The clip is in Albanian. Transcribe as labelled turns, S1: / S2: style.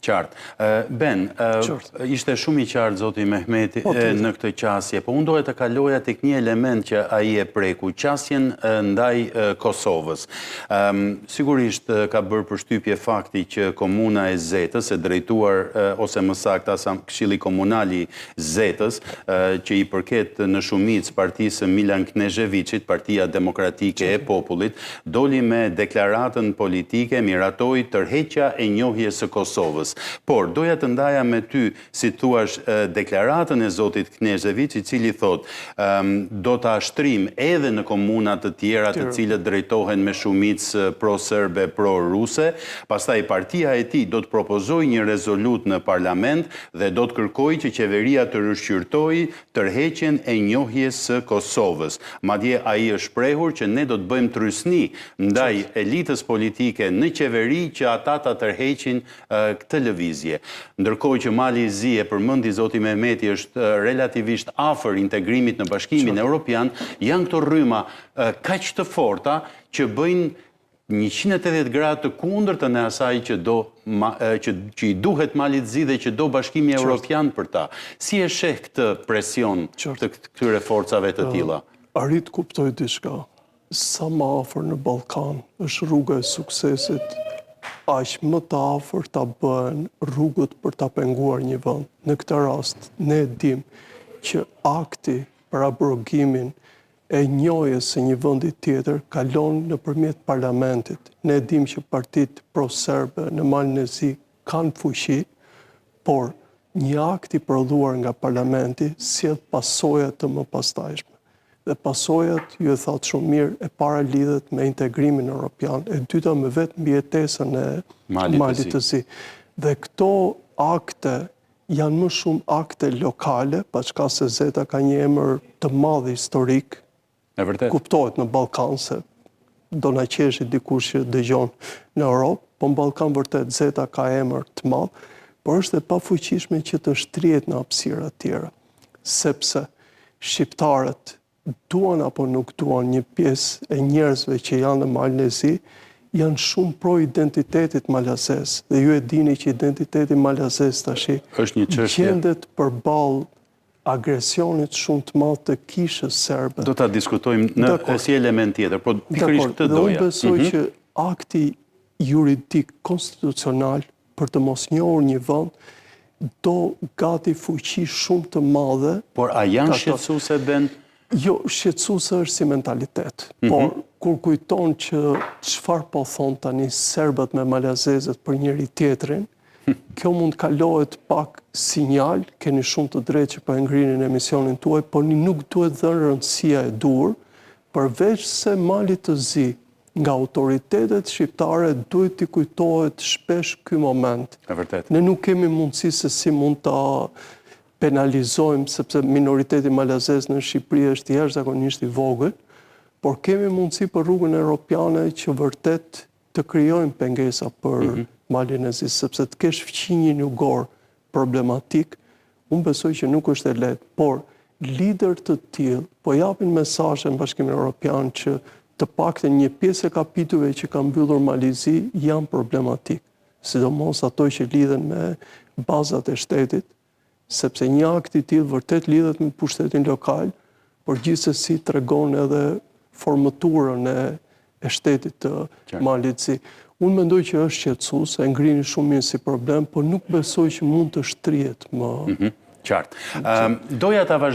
S1: Qartë. Ben, ishte shumë i qartë zoti Mehmeti po, në këtë qasje, po unë doja të kaloja tek një element që ai e preku, qasjen ndaj Kosovës. Sigurisht ka bërë përshtypje fakti që komuna e Zetës, e drejtuar ose më saktë Këshilli Komunal i Zetës, që i përket në shumicë partisë së Milan Knezheviçit, Partia Demokratike e Popullit, doli me deklaratën politike, miratoi tërheqja e njohjes së Kosovës. Por, doja të ndaja me ty, si të thuash, deklaratën e zotit Knezheviç, i cili thotë, do ta shtrijmë edhe në komuna të tjera të cilët drejtohen me shumicë pro-serbe, pro-ruse, pastaj partia e tij do të propozojë një rezolutë në parlament dhe do të kërkojë që qeveria të rishqyrtojë tërheqjen e njohjes së Kosovës. Madje ai është shprehur që ne do të bëjmë trysni ndaj elitës politike në qeveri që ata ta tërheqin këtë lëvizje. Ndërkohë që Mali i Zi, e përmendi zoti Mehmeti, është relativisht afër integrimit në Bashkimin Europian, janë këto rryma kaq të forta që bëjnë 180 gradë të kundërtën e asaj që do që që i duhet Malit të Zi dhe që do Bashkimi Europian për ta. Si e sheh këtë presion të këtyre forcave të tilla?
S2: Arrij të kuptoj diçka. Sa më afër në Ballkan është rruga e suksesit, aq më të afërta bëhen rrugët për ta penguar një vend. Në këtë rast, ne e dimë që akti për abrogimin e njohjes së një vendi tjetër kalon nëpërmjet parlamentit. Ne e dimë që partitë pro-serbe në Malin e Zi kanë fuqi, por një akt i prodhuar nga parlamenti sjell pasoja të mëpastajshme. Dhe pasojat, ju e thatë shumë mirë, e para lidhet me integrimin europian, e dyta me vetë mbijetesën e Malit të Zi. Dhe këto akte Janë më shumë akte lokale, paçka se Zeta ka një emër të madh historik.
S1: E vërtetë.
S2: Kuptohet në Ballkan se do na qeshi dikush që dëgjon në Europë, po në Ballkan vërtet Zeta ka emër të madh, por është e pafuqishme që të shtrihet në hapësira të tjera, sepse shqiptarët duan apo nuk duan një pjesë e njerëzve që janë në Malin e Zi, janë shumë pro identitetit malazez. Dhe ju e dini që identiteti malazez tashi
S1: është një çështje
S2: gjendet përballë agresionit shumë të madh të kishës serbe.
S1: Do ta diskutojmë në si element tjetër, po pikërisht këtë
S2: doja. Dhe unë besoj mm -hmm. që akti juridik konstitucional për të mos njohur një vend do gati fuqi shumë të madhe.
S1: Por a janë shqetësuese Ben?
S2: Jo, shqetësuese është si mentalitet. Mm -hmm. Por kur kujton që çfarë po thonë tani serbët me malazezët për njëri tjetrin, kjo mund të kalohet pak sinjal, keni shumë të drejtë që po e ngrini në emisionin tuaj, por nuk duhet dhënë rëndësia e duhur, përveç se Malit të Zi Nga autoritetet shqiptare duhet t'i kujtohet shpesh ky moment.
S1: E vërtetë.
S2: Ne nuk kemi mundësi se si mund ta penalizojmë, sepse minoriteti malazez në Shqipëri është jashtëzakonisht i vogël, por kemi mundësi për rrugën europiane që vërtet të krijojmë pengesa për mm -hmm. Malin e Zi, sepse të kesh fqinjin jugor problematik, unë besoj që nuk është e lehtë, por liderë të tillë po japin mesazhe në Bashkimin Europian që të paktën një pjesë e kapitujve që ka mbyllur Mali i Zi janë problematik, sidomos ato që lidhen me bazat e shtetit, sepse një akt i tillë vërtet lidhet me pushtetin lokal, por gjithsesi tregon edhe formëturën e e shtetit të Malit të Zi. Unë mendoj që është shqetësues, e ngrini shumë mirë si problem, por nuk besoj që mund të shtrihet më.
S1: Mhm. Qartë. Doja ta vazhdoj.